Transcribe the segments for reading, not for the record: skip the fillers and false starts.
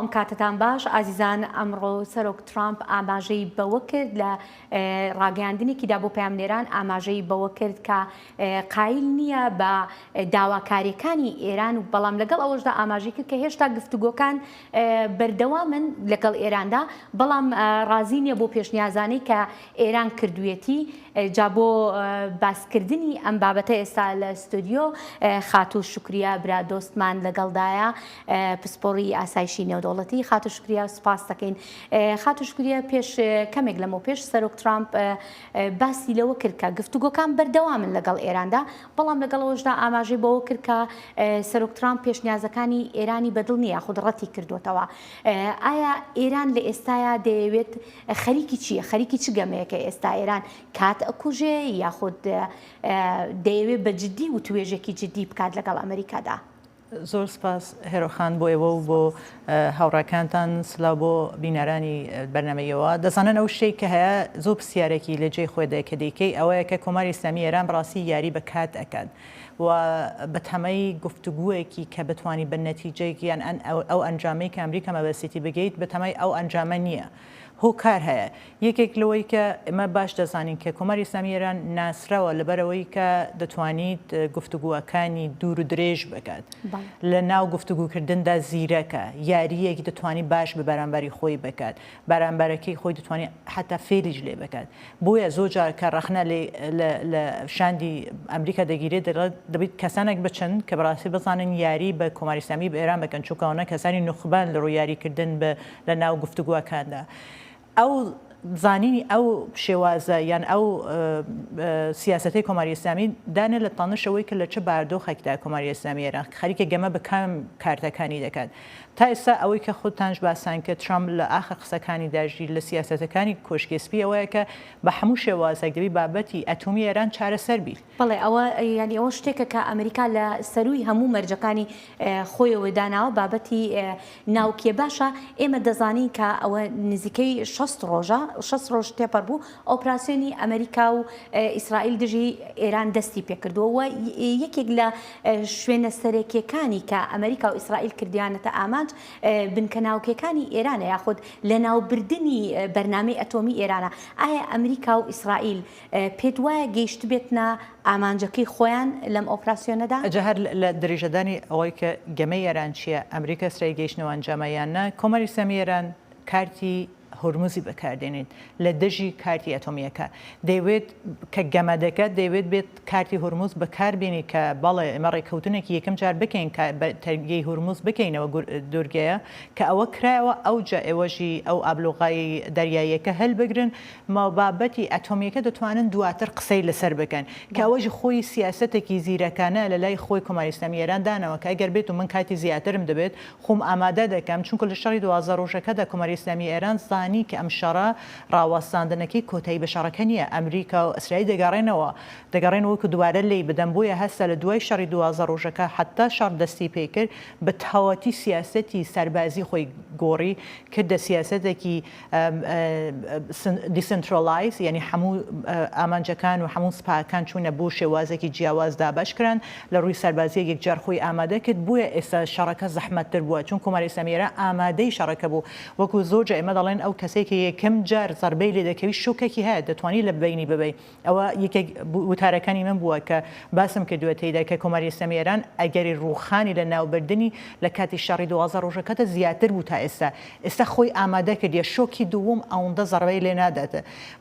سڵاو ئەم کاتەتان باش ئازیزان ئەمڕۆ سەرۆک ترامپ ئاماژەی بەوە کرد لە ڕاگەیاندنێکیدا بۆ پەیامنێران ئاماژەی بەوە کرد کە قایل نییە بە داواکاریەکانی ئێران و بەڵام لەگەڵ ئەوەشدا ئاماژەی کرد کە هێشتا گفتوگۆکان بەردەوامن لەگەڵ ئێراندا بەڵام ڕازی نییە بۆ پێشنیازانەی کە ئێران کردوویەتی جا بۆ باسکردنی ئەم بابەتە ئێستا لە ستۆدیۆ خاتوو شوکریە برادۆستمان لەگەڵدایە پسپۆڕی ئاسایشی نێودەوڵەتی. خاتوو شوکریە سوپاس دەکەین. خاتوو شوکریە پێش کەمێک لەمەوپێش سەرۆک ترامپ باسی لەوە کرد کە گفتوگۆکان بەردەوامن لەگەڵ ئێراندا، بەڵام لەگەڵ ئەوەشدا ئاماژەی بەوە کرد کە سەرۆک ترامپ پێشنیازەکانی ئێرانی بەدڵ نییە یاخود ڕەتی کردووەتەوە. ئایا ئێران لە ئێستایا دەیەوێت خەریکی چییە؟ خەریکی چ گەمەیەکە ئێستا ئێران کات ئەکوژێ یاخود دەیەوێت بە جدی وتوێژێکی جدی بکات لەگەڵ ئەمریکادا؟ زۆر سپاس هێرۆ خان بۆ ئێوە و بۆ هاوڕاکانتان سلاو بۆ بینەرانی بەرنامەی ئێوە دەزانن ئەو شتێک کە هەیە زۆر پرسیارێکی لە جێی خۆی دەیە کە دەیکەی ئەوەیە کە کۆماری ئیسلامی ئێران بەڕاستی یاری بە کات ئەکات و بە تەمەی گفتوگووەکی کە بتوانی بە نەتیجەیەک یان ئەو ئەنجامەی کە ئەمریکا مەبەستێتی بگەیت بە تەمای ئەو ئەنجامە نییە هۆکار هەیە یەکێک لەوەی کە ئێمە باش دەزانین کە کۆماری ئیسلامی ئێران ناسراوە لەبەرئەوەی کە دەتوانیت گفتوگوەکانی دوور و درێژ بکات لە ناو گفتوگوکردندا زیرەکە یارییەک دەتوانی باش بە بەرامبەری خۆی بکات بەرامبەرەکەی خۆی دەتوانێت حتا فێلیش لێ بکات بۆیە زۆر جار کە ڕەخنە لە شاندی ئەمریکا دەگیرێت دەڵێت دەبێت کەسانێک بچن کە بەڕاستی بزانن یاری بە کۆماری ئیسلامی بە ئێران بکەن چونکە ئەوانە کەسانی نوخبەن لە ڕووی یاریکردن بە لە ناو گفتوگوەکاندا ئەو زانینی ئەو شێوازە یان ئەو سیاسەتەی کۆماری ئیسلامی دانێ لە تەنش ئەوەی کە لە چ باردۆخێکدا کۆماری ئیسلامی ئێران خەریکە گەمە بە کام کارتەکانی دەکات. تا ئێستا ئەوەی کە خودتانش باسان کرد ترامپ لە ئاخر قسەکانیدا ژی لە سیاسەتەکانی کۆشکی سپی ئەوەیە کە بە هەموو شێوازێک دەبی بابەتی ئەتۆمی ئێران چارەسەر بیت. بەڵێ ئەوە یانی ئەوە شتێکە کە ئەمریکا لە سەرووی هەموو مەرجەکانی خۆیەوە داناوە بابەتی ناوکیە باشە ئێمە دەزانین کە ئەوە نزیکەی 60 ڕۆژە 60 ڕۆژ تێپەر بوو ئۆپراسیۆنی ئەمریکا و ئیسرائیل دژی ئێران دەستی پێکردووە و یەکێک لە شوێنە سەرەکیەکانی کە ئەمریکا و ئیسرائیل کردیانەتە ئامانج بنکە ناوکیەکانی ئێرانە یاخود لەناوبردنی بەرنامەی ئەتۆمی ئێرانە ئایا ئەمریکا و ئیسرائیل پێت وایە گەیشتبێتنە ئامانجەکەی خۆیان لەم ئۆپراسیۆنەدا؟ جا هەر لە درێژەدانی ئەوەی کە گەمەی ئێران چییە، ئەمریکا ئیسرائیل گەیشتنەوە ئەنجامە یان نا، کۆماری ئیسلامی ئێران کارتی هورمزی بەکار دێنێت لە دژی کارتی ئەتۆمییەکە. دەیەوێت کە گەمە دەکات دەیەوێت بێت کارتی هورمز بەکار بێنێت کە بەڵێ ئێمە ڕێککەوتنێکی یەکەم جار بکەین کە بە تەنگەی هورمز بکەینەوە دوورگەیە کە ئەوە کرایەوە ئەوجا ئێوەژی ئەو ئابلوغای دەریاییەکە هەلبگرن ما بابەتی ئەتۆمیەکە دەتوانن دواتر قسەی لەسەر بکەن کە ئەوەش خۆی سیاسەتێکی زیرەکانە لە لای خۆی کۆماری ئیسلامی ئێران داناوە کە ئەگەر بێت و من کاتی زیاترم دەبێت خۆم ئامادە دەکەم چونکە لە شەڕی 12 ڕۆژەکەدا کۆماری ئیسلامی ئێران زانی کە ئەم شەڕە ڕاوەستاندنەکەی کۆتایی بە شەڕەکە نییە ئەمریکا و ئیسرائیل دەگەڕێنەوە دەگەڕێنەوە کە دووبارە لێی بدەن بۆیە هەستا لە دوای شەڕی 12 ڕۆژەکە حەتا شەڕ دەستی پێکرد بە تەواوەتی سیاسەتی سەربازی خۆی گۆڕی کردە سیاسەتێکی decentralize یانی هەموو ئامانجەکان و هەموو سپاکان چوونە بۆ شێوازێکی جیاواز دابەش کران لە ڕووی سەربازیە یەکجار خۆی ئامادە کرد بۆیە ئێستا شەڕەکە زەحمەتتر بووە چون کۆماری ئیسلامی ئێران ئامادەی شەڕەکە بوو وەکو زۆر جار ئێمە دەڵێن ئەو کەسەی کە یەکەم جار زەربەی لێ دەکەوی شۆکێکی هەیە دەتوانی لە بەینی ببەی ئەوە یەکێک وتارەکانی من بووە کە باسم کردووە تێیدا کە کۆماری ئیسلامی ئێران ئەگەری ڕووخانی لە ناوبردنی لە کاتی شەڕی 12 ڕۆژەکەدا زیاتر بوو تا ئێستا. ئێستا خۆی ئامادە کردیە شۆکی دووم ئەوندە زەڕبەی لێ نادات.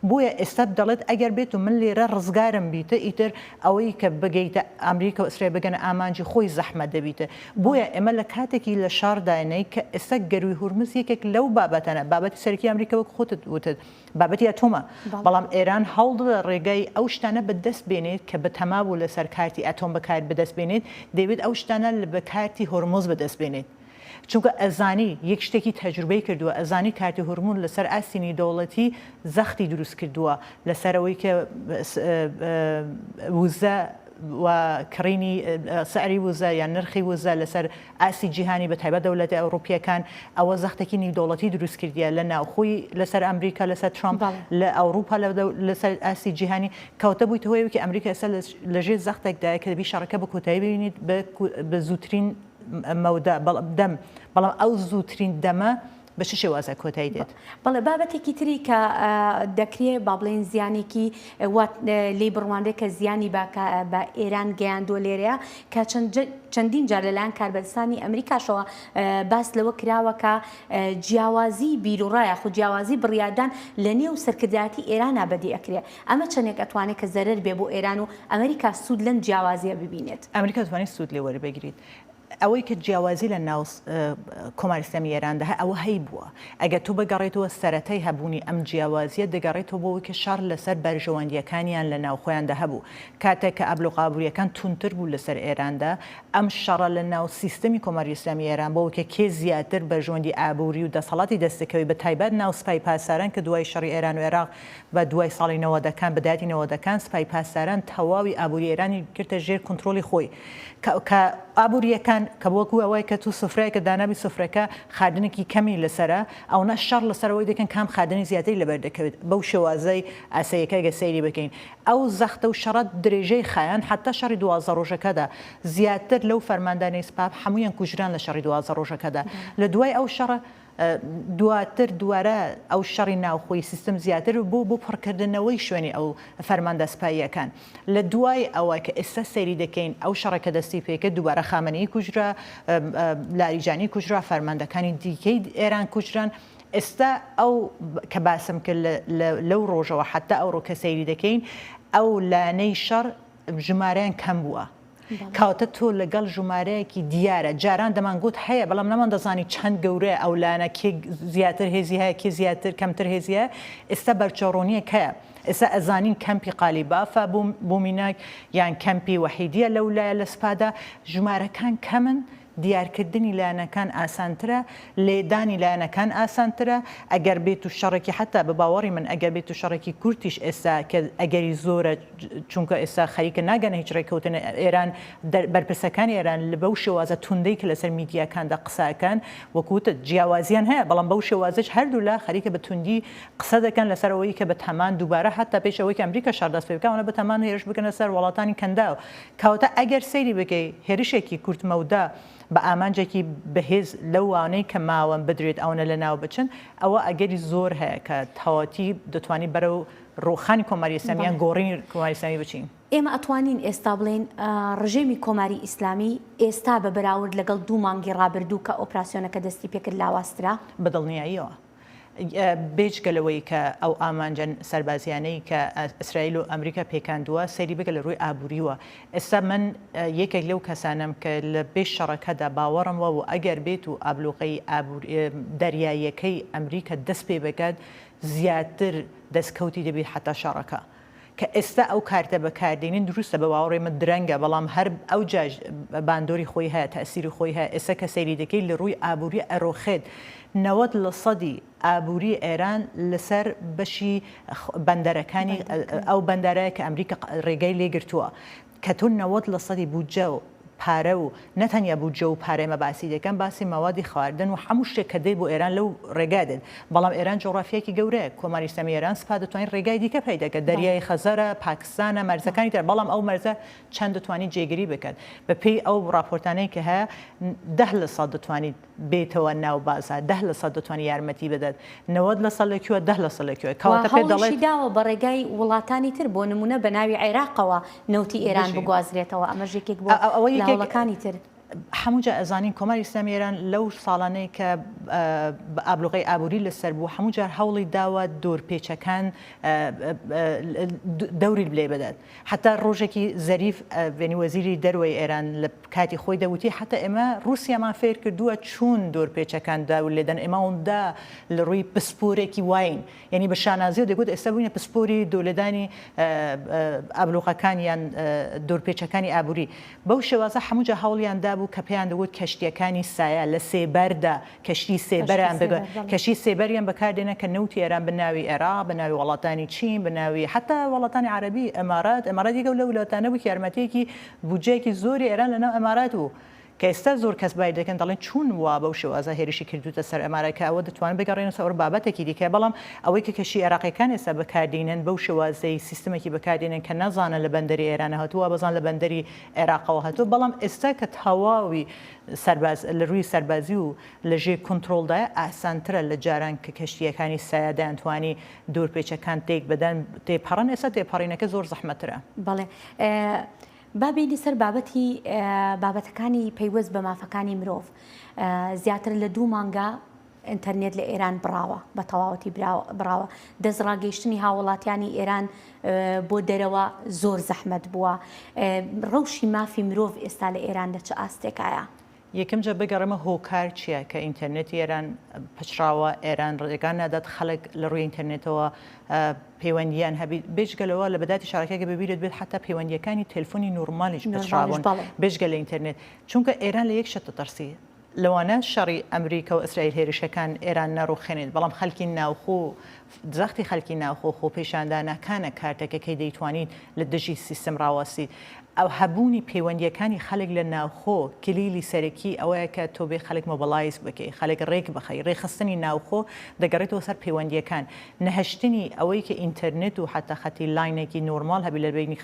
بۆیە ئێستا دەڵێت ئەگەر بێت و من لێرە ڕزگارم بیت ئیتر ئەوەی کە بگەیتە ئامریکا و ئیسرائیل بگەنە ئامانجی خۆی زەحمەت دەبیت. بۆیە ئێمە لە کاتێکی لە شەڕداینەی کە ئێستا گەرووی هورمز یەکێک لەو بابەتانە بابەتی سەرەکی ئامریکا وەک خۆتت وتت بابەتی ئەتۆمە، بەڵام ئێران هەوڵدەدا ڕێگای ئەو شتانە بەدەست بێنێت کە بەتەما بوو لەسەر کارتی ئەتۆم بەکار بەدەست بێنێت، دەیەوێت ئەو شتانە بە کارتی هۆرمۆز بەدەست بێنێت. چونکە ئەزانی یەک شتێکی تەجروبەی کردووە، ئەزانی کارتی هۆرمون لەسەر ئاستی نیودەوڵەتی زەختی دروست کردووە لەسەر ئەوەی کە وزە و کڕینی سعری وزە یان نرخی وزە لەسەر ئاستی جیهانی بە تایبەت دەولەتە ئەوروپیەکان ئەوە زەختێکی نیودەوڵەتی دروست کردیە لە ناوخۆی لەسەر ئەمریکا لەسەر ترامپ لە ئەوروپا لەسەر ئاستی جیهانی کەوتە بوویتە هۆی ئەوەی کە ئەمریکا ئێستا لەژێر زەختێکدایە کە دەبی شەڕەکە بە کۆتایی ببینیت بە زووترین. مەودا دەم، بەڵام ئەو زووترین دەمە بە چ شێوازێک کۆتایی دێت؟ بەڵێ بابەتێکی تری کە دەکرێ با بڵێین زیانێکی وا لێی بڕوانرێت کە زیانی بە بە ئێران گەیاندووە لێرەیە کە چەندین جار لەلایەن کاربەدەستانی ئەمریکاشەوە باس لەوە کراوە کە جیاوازی بیروڕا یاخود جیاوازی بڕیاردان لە نێو سەرکردایەتی ئێرانا بەدی ئەکرێ ئەمە چەندێک ئەتوانێت کە زەرەر بێ بۆ ئێران و ئەمریکا سوود لەم جیاوازیە ببینێت؟ ئەمریکا دەتوانێت سوود لێ وەربگریت. ئەوەی کە جیاوازی لە ناو کۆماری ئیسلامی ئێراندا هەیە ئەوە هەیبووە. ئەگەر تۆ بگەڕێیتەوە سەرەتای هەبوونی ئەم جیاوازییە دەگەڕێتەوە بۆ ئەوەی کە شەڕ لەسەر بەرژەوەندییەکانیان لە ناوخۆیاندا هەبوو. کاتێک کە ئابلوقە ئابوورییەکان توندتر بوو لەسەر ئێراندا، ئەم شەڕە لە ناو سیستەمی کۆماری ئیسلامی ئێران بۆ ئەوەی کە کێ زیاتر بەرژەوەندی ئابووری و دەسەڵاتی دەست دەکەوێت بە تایبەت ناو سپای پاسداران کە دوای شەڕی ئێران و عێراق بە دوای ساڵی نەوەدەکان بەدایەتی نەوەدەکان سپای پاسداران تەواوی ئابووری ئێرانی گرتە ژێر کونترۆڵی خۆی. کە ئابوورییەکان کە وەکو ئەوەی کە تو سفرەیەکت دانابی سفرەکە خاردنێکی کەمی لەسەرە ئەوەنە شەڕ لەسەر ئەوەی دەکەن کام خاردنی زیاتری لەبەر دەکەوێت بەو شێوازەی ئاساییەکە گەر سەیری بکەین ئەو زەختە و شەڕە درێژەی خایاند حەتا شەڕی 12 ڕۆژەکەدا زیاتر لەو فەرماندانەی سپا هەموویان کوژران لە شەڕی 12 ڕۆژەکەدا لە دوای ئەو شەڕە دواتر دوارە ئەو شەڕی ناوخۆی سیستم زیاتر بوو بۆ پڕکردنەوەی شوێنی ئەو فەرماندە سپاییەکان. لە دوای ئەوە کە ئێستا سەیری دەکەین ئەو شەڕە کە دەستی پێکرد دووبارە خامنەیی کوژرا، لاریجانی کوژرا، فەرماندەکانی دیکەی ئێران کوژران. ئێستا ئەو کە باسم کرد لەو ڕۆژەوە حەتا ئەوڕۆ کە سەیری دەکەین ئەو لایەنەی شەڕ ژمارەیان کەم بووە. کەواتە تۆ لەگەڵ ژمارەیەکی دیارە، جاران دەمانگوت هەیە، بەڵام نەماندەزانی چەند گەورەیە ئەو لایەنە، کێ زیاتر هێزی هەیە، کێ زیاتر کەمتر هێزی هەیە، ئێستا بەرچاوڕوونییەک هەیە. ئێستا ئەزانین کەمپی قالیبافە بۆ میناک، یان کەمپی وەحیدییە لەو لایە لە سپادا، ژمارەکان کەمن، دیارکردنی لایەنەکان ئاسانترە، لێدانی لایەنەکان ئاسانترە، ئەگەر بێت و شەڕێکی حەتا بە باوەڕی من ئەگەر بێت و شەڕێکی کورتیش ئێستا کە ئەگەری زۆرە چونکە ئێستا خەریکە ناگەنە هیچ ڕێککەوتن ئێران بەرپرسەکانی ئێران لە بەو شێوازە توندەی کە لەسەر میدیاکاندا قسە ئەکەن وەکو وتت جیاوازیان هەیە بەڵام بەو شێوازەش هەردوولا خەریکە بە توندی قسە دەکەن لەسەر ئەوەی کە بە تەمان دووبارە حەتا پێش ئەوەی کە ئەمریکا شەڕ دەست پێ بکات ئەوانە بە تەمان هێرش بکەنە سەر وڵاتانی کەنداو کەواتە ئەگەر سەیری بکەی هێرشێکی کورتمەودا بە ئامانجێکی بەهێز لەوانەی کە ماون بدرێت ئەونە لەناو بچن ئەوە ئەگەری زۆر هەیە کە تەواوەتی دەتوانین بەرەو ڕووخانی کۆماری ئیسلامی یان گۆڕینی کۆماری ئیسلامی بچین. ئێمە ئەتوانین ئێستا بڵێین ڕژێمی کۆماری ئیسلامی ئێستا بە بەراورد لەگەڵ دوو مانگی ڕابردوو کە ئۆپراسیۆنەکە دەستی پێکرد لاوازترە؟ بە دڵنیاییەوە. بێجگە لەوەی کە ئەو ئامانجە سەربازیانەی کە ئیسرائیل و ئەمریکا پێکاندووە، سەیری بکە لە ڕووی ئابووریوە. ئێستا من یەکێک لەو کەسانەم کە لە پێش شەڕەکەدا باوەڕم وابوو ئەگەر بێت و ئابلوقەی دەریاییەکەی ئەمریکا دەست پێ بکات زیاتر دەستکەوتی دەبیت حەتا شەڕەکە. کە ئێستا ئەو کارتە بەکاردێنین دروستە بە باوەڕی من درەنگە بەڵام هەر ئەو جاش باندۆری خۆی هەیە تەئسیری خۆی هەیە ئێستا کە سەیری دەکەی لە ڕووی ئابووری ئەرۆخێت 90 لە سەدی ئابووری ئێران لەسەر بەشی بەندەرەکانی ئەو بەندەرە کە ئەمریکا ڕێگای لێ گرتووە کە تۆ 90 لە سەدی بودجە و پارە و نە تەنیا بودجە و پارە ئێمە باسی دەکەن، باسی مەوادی خواردن و هەموو شتێک کە دێت بۆ ئێران لەو ڕێگا دێت. بەڵام ئێران جوغرافیایەکی گەورەیە، کۆماری ئیسلامی ئێران سپا دەتوانێت ڕێگای دیکە پەیدا کات، دەریای خەزەرە، پاکستانە، مەرزەکانی تر، بەڵام ئەو مەرزە چەند دەتوانیت جێگیری بکات؟ بە پێی ئەو ڕاپۆرتانەی کە هەیە 10% دەتوانیت بێتەوە ناو بازار، 10% دەتوانێت یارمەتی بدات، 90% لە کوێ، 10% لە کوێ؟ و کەواتە پێت دەڵێت. هەوڵیشی داوە بە ڕێگای وڵاتانی تر بۆ نموونە بە ناوی عێراقەوە نەوتی ئێران بگوازرێتەوە، ئەمەش یەکێک بووە لە هەوڵەکانی تر. هەموو جار ئەزانین کۆماری ئیسلامی ئێران لەو ساڵانەی کە ئابلوقەی ئابووری لەسەر بوو هەموو جار هەوڵی داوە دۆرپێچەکان دەوری لێ بدات. حەتا ڕۆژێکی زەریف یانی وەزیری دەروەی ئێران لە کاتی خۆی دەوتی حەتا ئێمە ڕووسیامان فێر کردووە چوون دۆرپێچەکان داور لێدەن ئێمە ئەوەندە لە ڕووی پسپۆرێکی واین یانی بە شانازیەوە دەگوت ئێستا بووینە پسپۆری دۆلێدانی ئابلوقەکان یان دۆرپێچەکانی ئابووری بەو شێوازە هەموو جا هەوڵیان دابوو کە پێیان دەگوت کەشتیەکانی سایە لە سێبەردا کەشتی سێبەران بگە کەشتی سێبەریان بەکاردێنە کە نەوتی ئێران بە ناوی عێراق بە ناوی وڵاتانی چین بە ناوی حتا وڵاتانی عەرەبی ئەمارات ئەمارات یەکە لەو وڵاتانە بوو کە یارمەتیەکی بودجەیەکی زۆری ئێران لەناو ئەمارات بوو. کە ئێستا زۆر کەس بای دەکەن دەڵێن چون وا بەو شێوازە هێرشی کردووتە سەر ئەمارە کە ئەوە دەتوانن بگەڕێنە سەر بابەتێکی دیکە بەڵام ئەوەی کە کەشی عێراقیەکان ئێستا بەکاردینن بەو شێوازەی سیستمێکی بەکاردێنن کە نەزانن لە بەندەری ئێرانە هاتووە بەزان لە بەندەری عێراقەوە هاتووە بەڵام ئێستا کە تەواوی سەرباز لە رووی سەربازی و لە ژێر کونترۆڵدایە ئاسانترە لە جاران کە کەشتییەکانی سایە دەیانتوانی دورپێچەکان تێک بدەن تێپەڕن ئێستا تێپەڕینەکە زۆر زەحمەترە. بەڵێ با بێینە سەر بابەتی بابەتەکانی پەیوەست بە مافەکانی مرۆڤ زیاتر لە دوو مانگە ئینتەرنێت لە ئێران بڕاوە بە تەواوەتی بڕاوە دەست ڕاگەیشتنی هاوڵاتیانی ئێران بۆ دەرەوە زۆر زەحمەت بووە ڕەوشی مافی مرۆڤ ئێستا لە ئێران لە چ ئاستێکایە؟ یەکەم جار بگەڕێمە هۆکار چیە کە ئینتەرنێتی ئێران پچڕاوە، ئێران ڕێگا نادات خەڵک لە ڕووی ئینتەرنێتەوە پەیوەندیان هەبیت، بێجگە لەوە لە بەداتی شارەکە گەر بەبیرت بێت حەتا پەیوەندیەکانی تەلفۆنی نۆرمالیش پچڕابوون بێجگە لە ئینتەرنێت، چونکە ئێران لە یەک شت دەترسی لەوانە شەڕی ئەمریکا و ئیسرائیل هێرشەکان ئێران نەڕوخێنێت، بەڵام خەلکی ناوخۆ زەختی خەلکی ناوخۆ خۆپیشاندانەکانە کارتەکە کەی دەیتوانیت لە دژی سیستم ڕاوەستیت. ئەو هەبوونی پەیوەندییەکانی خەلک لە ناوخۆ کلیلی سەرەکی ئەوەیە کە تۆ بێ خەلک mobilize بکەی، خەلک ڕێک بخەی، ڕێکخستنی ناوخۆ دەگەڕێتەوە سەر پەیوەندییەکان، نەهشتنی ئەوەی کە ئینتەرنێت و حەتا خەتی لاینێکی نۆرماڵ هەبی لە بەینی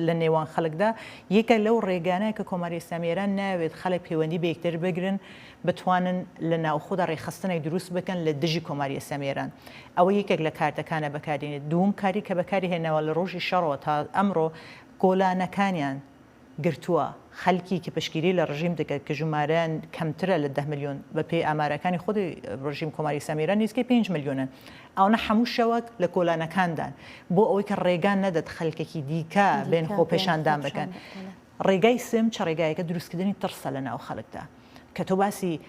لە نێوان خەلکدا یەکە لەو ڕێگانەیە کە کۆماری ئیسلامی ئێران نایەوێت خەلک پەیوەندی بە یەکتر بگرن بتوانن لە ناوخۆدا ڕێکخستنێک دروست بکەن لە دژی کۆماری ئیسلامی ئێران. ئەوە یەکێک لە کارتەکانە بەکاردێنێت. دووم کاری کە بەکاری هێناوە لە ڕۆژی شەڕەوە تا ئەمڕۆ گۆلانەکانیان گرتووە، خەلکی کە پشتگیری لە ڕژیم دەکرد کە ژومارەیان کەمترە لە دە ملیۆن بە پێی ئامارەکانی خودی ڕژیم کۆماری ئیسلامی ئێران نزیکەی پێنج ملیۆنن ئەوانە حەموو شەوەک لە کۆلانەکاندان بۆ ئەوەی کە ڕێگا نەدەت خەلکێکی دیکە بێن خۆپێشاندان بکەن. ڕێگای سێم چ ڕێگایەکە دروستکردنی تڕسە لە ناو خەلکدا. کە تۆ باسی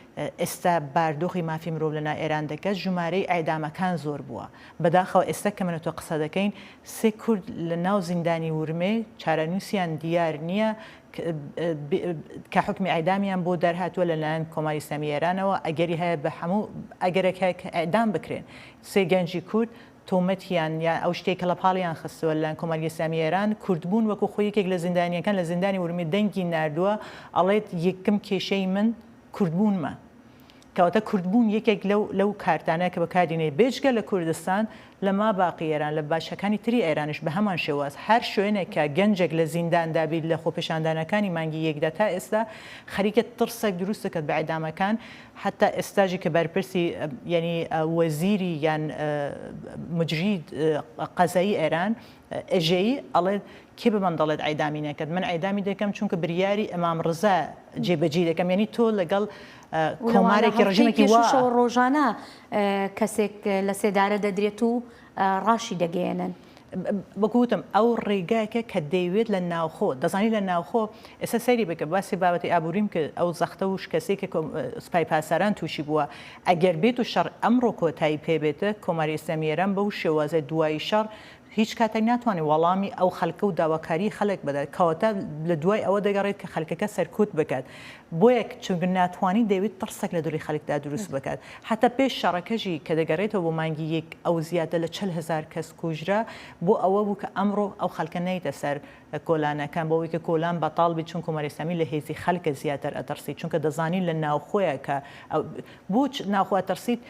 ئێستا باردۆخی مافی مرۆڤ لە ناو ئێران دەکەت ژمارەی ئیعدامەکان زۆر بووە بەداخەوە ئێستا کە من و تۆ قسە دەکەین سێ کورد لە ناو زیندانی ورمێ چارەنووسیان دیار نییە کە حوکمی ئیعدامیان بۆ دەرهاتووە لە لایەن کۆماری ئیسلامی ئێرانەوە ئەگەری هەیە بە هەموو ئەگەرێک هەیە کە ئیعدام بکرێن سێ گەنجی کورد تۆمەتیان یان ئەو شتەی کە لە پاڵیان خستووە لەلایەن کۆماری ئیسلامی ئێران، کوردبوون وەکو خۆی یەکێک لە زیندانییەکان لە زیندانی ورمێ دەنگی ناردووە ئەڵێت یەکەم کێشەی من کوردبوونمە. کەواتە کوردبوون یەکێک لەو لەو کارتانەیە کە بەکاری نێ بێجگە لە کوردستان لە ماباقی ئێران لە بەشەکانی تری ئێرانیش بە هەمان شێواز هەر شوێنێک کە گەنجێک لە زینداندا بیت لە خۆپێشاندانەکانی مانگی یەکدا تا ئێستا خەریکە ترسێک دروست دەکات بە ئیعدامەکان حەتا ئێستاژی کە بەرپرسی یانی وەزیری یان مجری قەزایی ئێران ئێژەیی ئەڵێت کێ بە من دەڵێت عیدامی نەکەت من عیدامی دەکەم چونکە بریاری ئەمام ڕزا جێبەجێ دەکەم یعنی تۆ لەگەڵ کۆمارێکی ڕژیمێکی وا ڕۆژانە کەسێک لە سێدارە دەدرێت و ڕاشی دەگەیەنن. وەکو وتم ئەو ڕێگایەکە کە دەیەوێت لە ناوخۆ دەزانی لە ناوخۆ ئێستا سەیری بکە باسی بابەتی ئابووریم کرد ئەو زەختە و شکەسەی کە سوپای پاسداران تووشی بووە ئەگەر بێت و شەڕ ئەمڕۆ کۆتایی پێ بێت کۆماری ئیسلامی ئێران بەو شێوازە دوای شەڕ هیچ کاتێک ناتوانێت وەڵامی ئەو خەلکە و داواکاری خەلک بدات کەواتە لە دوای ئەوە دەگەڕێت کە خەلکەکە سەرکوت بکات بۆیە چونکە ناتوانی دەیەوێت ترسێک لە دڵی خەلکدا دروست بکات حەتا پێش شەڕەکەشی کە دەگەرێتەوە بۆ مانگی یەک ئەو زیاتر لە 40 هەزار کەس کوژرا بۆ ئەوە بوو کە ئەمڕۆ ئەو خەلکە نەیتە سەر کۆلانەکان بۆ ئەوەی کە کۆلان بەتاڵ بیت چون کۆماری ئیسلامی لە هێزی خەلکە زیاتر ئەتڕسیت چونکە دەزانی لە ناوخۆیە کە بۆ ناوخۆ ئەتڕسیت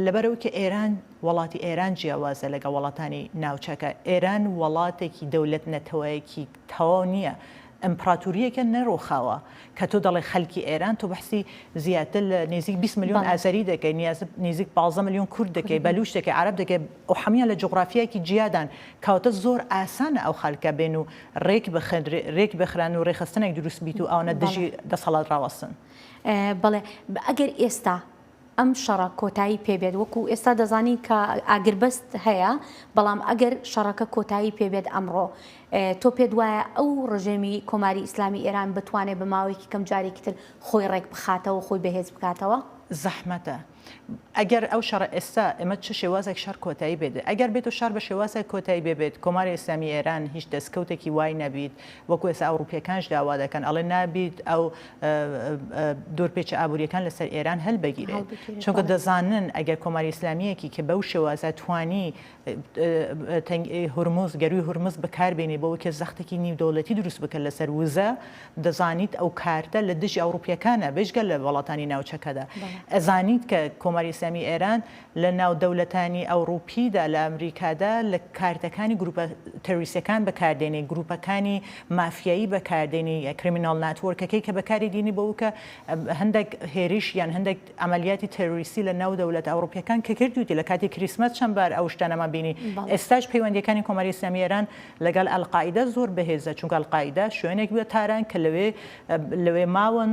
لەبەرئەوەی کە ئێران وەڵاتی ئێران جیاوازە لەگەڵ وەڵاتانی ناوچەکە ئێران وەڵاتێکی دەولەت نەتەوەیەکی تەواو نییە ئیمپڕاتوریەکە نەڕوخاوە کە تۆ دەڵێ خەلکی ئێران تۆ بەحسی زیاتر لە نزیک 20 ملیۆن ئازەری دەکەی نزیک 15 ملیۆن کورد دەکەی بەلوش دەکەی عەرەب دەکەی ئەو حەمیان لە جوغرافیایەکی جیادان کەواتە زۆر ئاسانە ئەو خەلکە بێن و رێک بخن رێک بخران و رێکخستنێک دروست بیت و ئەوانە دژی دەسەڵات ڕاوەستن. بەڵێ ئەگەر ئێستا ئەم شەڕە کۆتایی پێ بێت وەکو ئێستا دەزانین کە ئاگربەست هەیە بەڵام ئەگەر شەڕەکە کۆتایی پێ بێت ئەمڕۆ تۆ پێت وایە ئەو ڕژێمی کۆماری ئیسلامی ئێران بتوانێت بە ماوەیەکی کەم جارێکی تر خۆی ڕێک بخاتەوە خۆی بەهێز بکاتەوە؟ زەحمەتە. ئەگەر ئەو شەڕە ئێستا ئێمە چ شێوازێک شەڕ کۆتایی بێت ئەگەر بێت و شەڕ بە شێوازێک کۆتایی بێ بێت کۆماری ئیسلامی ئێران هیچ دەستکەوتێکی وای نەبیت وەکو ئێستا ئەوڕوپیەکانش داوا دەکەن ئەڵێ نابیت ئەو دۆرپێچە ئابووریەکان لەسەر ئێران هەلبگیرێت چونکە دەزانن ئەگەر کۆماری ئیسلامیەکی کە بەو شێوازە توانی هورمز، گەرووی هورمز بەکاربێنی بۆ ئەوەی کە زەختێکی نیودەوڵەتی دروست بکەن لەسەر وزە، دەزانیت ئەو کارتە لە دژی ئەوڕوپییەکانە بێجگە لە وڵاتانی ناوچەکەدا. ئەزانیت کە کۆماری ئیسلامی ئێران لە ناو دەولەتانی ئەوڕوپیدا لە ئەمریکادا لە کارتەکانی گروپە تێرۆریستیەکان بەکاردێنی، گروپەکانی مافیایی بەکاردێنی، criminal network ەکەی کە بەکاری دێنی بۆ ئەوەی کە هەندێک هێرش یان هەندێک عەمەلیاتی تێرۆریستی لە ناو دەولەتە ئەوڕوپیەکان کە کردویتی لە کاتی کریسمەس چەند بار ئەو شتانەمان بینی ئێستاش پەیوەندیەکانی کۆماری ئیسلامی ئێران لەگەڵ ئەلقاعیدە زۆر بەهێزە چونکە ئەلقاعیدە شوێنێک بووە تاران کە لەوێ لەوێ ماون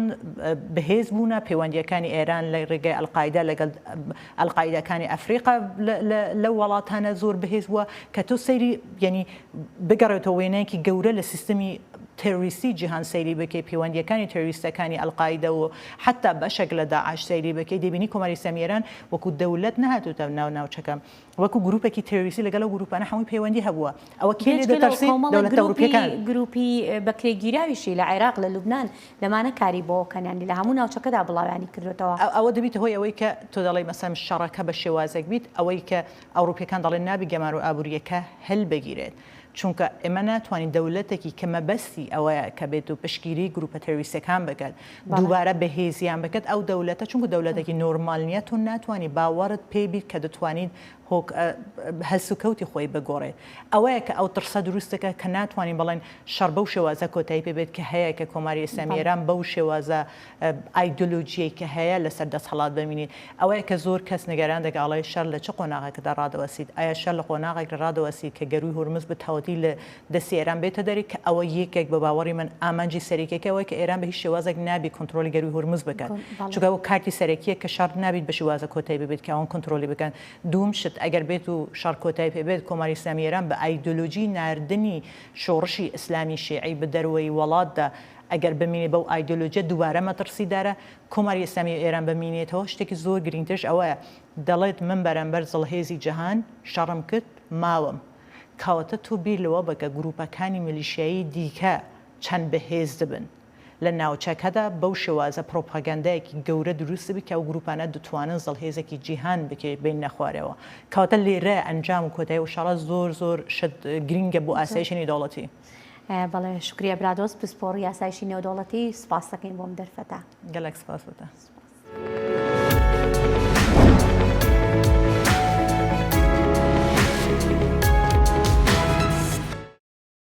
بەهێز بوونە پەیوەندیەکانی ئێران لە ڕێگای ئەلقاعیدە لەگەڵ ئەلقاعیدەکانی ئەفریقا لەو وڵاتانە زۆر بەهێز بووە کە تۆ سەیری یعنی بگەڕێتەوە وێنەیەکی گەورە لە سیستمی تێرۆریستی جیهان سەیری بکەی پەیوەندیەکانی تێرۆریستەکانی ئەلقاعیدە و حەتا بەشێک لە داعش سەیری بکەی دەبینی کۆماری ئیسلامی ئێران وەکو دەولەت نەهاتووتە ناو ناوچەکە وەکو گروپێکی تێرۆریستی لەگەڵ ئەو گروپانە هەمووی پەیوەندی هەبووە ئەوە کێ لێ بێجگە لەوە دەترسێت کۆمەڵێک دەولەتە گروپی ئەوروپیەکان. گروپی بەکرێگیراویشی لە عێراق لە لوبنان لەمانە کاری بۆ کەن یانی لە هەموو ناوچەکەدا بڵاویانی کردۆتەوە. ئەوە دەبیتە هۆی ئەوەی کە تۆ دەڵێی مەسەلەن شەڕەکە بە شێوازێک بیت ئەوەی کە ئەوروپیەکان دەڵێن نابی گەمارۆ ئابوریەکە هەلبگیرێت چونکە ئێمە ناتوانین دەولەتێکی کە مەبەستی ئەوەیە کە بێت و پشتگیری گروپە تێرۆریستەکان بکات دووبارە بەهێزیان بکات ئەو دەولەتە چونکە دەولەتێکی نۆرمال نییە تۆ ناتوانی باوەڕت پێ بیت کە دەتوانیت هۆک هەلسوکەوتی خۆی بگۆڕێت ئەوەیە کە ئەو ترسە دروست دەکات کە ناتوانین بڵێن شەڕ بەو شێوازە کۆتایی پێ بێت کە هەیە کە کۆماری ئیسلامی ئێران بەو شێوازە ئایدۆلۆژیەی کە هەیە لەسەر دەسەڵات بمینیت ئەوەیە کە زۆر کەس نیگەران دەکات ئەڵێ شەر لە چ قۆناغێکدا ڕادەوەسیت ئایا شەر لە قۆناغێک ڕادەوەسیت کە گەرووی هورمز بە تەواوەتی لە دەستی ئێران بێتە دەرێ کە ئەوە یەکێک بە باوەڕی من ئامانجی سەرەکیەکە ئەوەیە کە ئێران بە هیچ شێوازێک نابی کۆنترۆلی گەرووی هورمز بکات چونکە ئەوە کارتی سەرەکیە کە شەڕ نابیت بە شێوازە کۆتایی ببێت کە ئەوان کۆنترۆلی بکەن دووم شت ئەگەر بێت و شەڕ کۆتایی پێ بێت کۆماری ئیسلامی ئێران بە ئایدۆلۆژی ناردنی شۆڕشی ئیسلامی شیعی بە دەروەی وەڵاتدا ئەگەر بمینێ بەو ئایدۆلۆژیە دووبارە مەتڕسیدارە کۆماری ئیسلامی ئێران بمینێتەوە شتێکی زۆر گرینگترش ئەوەیە دەڵێت من بەرامبەر زڵهێزی جەهان شەڕم کرد ماوم کەواتە تۆ بیر لەوە بکە گروپەکانی میلیشیایی دیکە چەند بەهێز دبن لە ناوچەکەدا بەو شێوازە پرۆپاگەندایەکی گەورە دروست دبی کە ئەو گروپانە دتوانن زڵهێزێکی جیهان بکێ بێننە خوارەوە کەواتە لێرە ئەنجام و کۆتایی ئەو شەڕە زۆر زۆر شت گرینگە بۆ ئاسایشی نێودەوڵەتی. بەڵێ شوکریە برادۆست پسپۆڕی ئاسایشی نێودەوڵەتی سوپاس دەکەین بۆ ئەم دەرفەتە. گەلەک سپاس بۆ تۆ. سپاس.